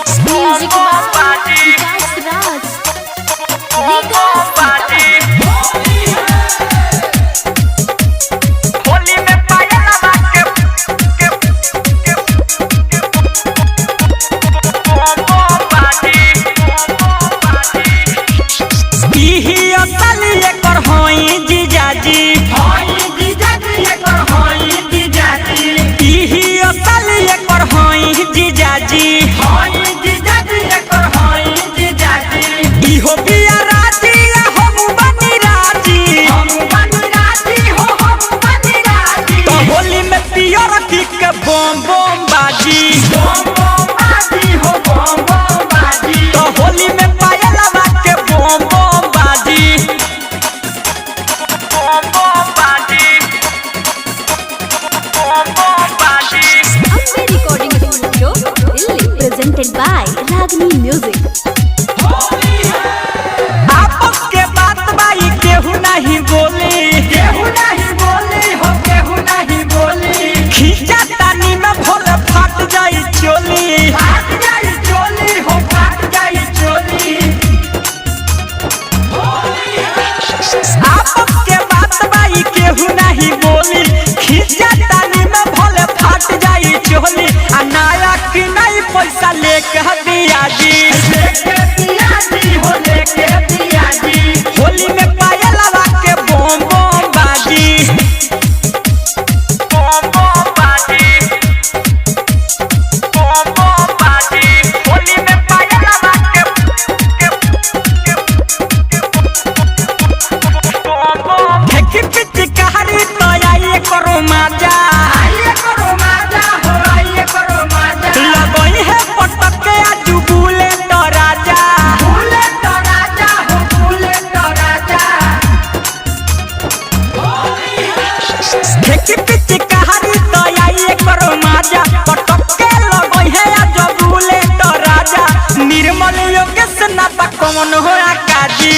Music by Vikas Raj. Vikas Sitamarhi. Holi में पायल के इही असल एकर होई जीजाजी, इही असल एकर होई जीजाजी। इहो बिया राजी आ हमू बनी राजी। तो होली में पियर की के बम बम बाजी। तो होली में पायल के बम बम बाजी, बम बम बाजी, बम बम बाजी। Ambe Recording Studio, Delhi. Presented by Ragini Music. आपस के बात बाई केहू नहीं बोली, खींचा तानी में भोल फाट जाई चोली। आपस के बात बाई केहू नहीं बोली, खींचा तानी में भोल फाट जाई चोली। आ नया कि नहीं पैसा लेके बियाजी, होली में पायल के बम बम बाजी, बम बम बाजी, बम बम बाजी। होली में पायल के बम बम फेंकी पिचकारी तो आइए करो माजा। लगई है पटके आजू बुले तो राजा। फेंकी पिचकारी तो आइए करो माजा, पटके लगई है आजू बुले तो राजा। निर्मल योगेश ना बा कौन हो आकाजी।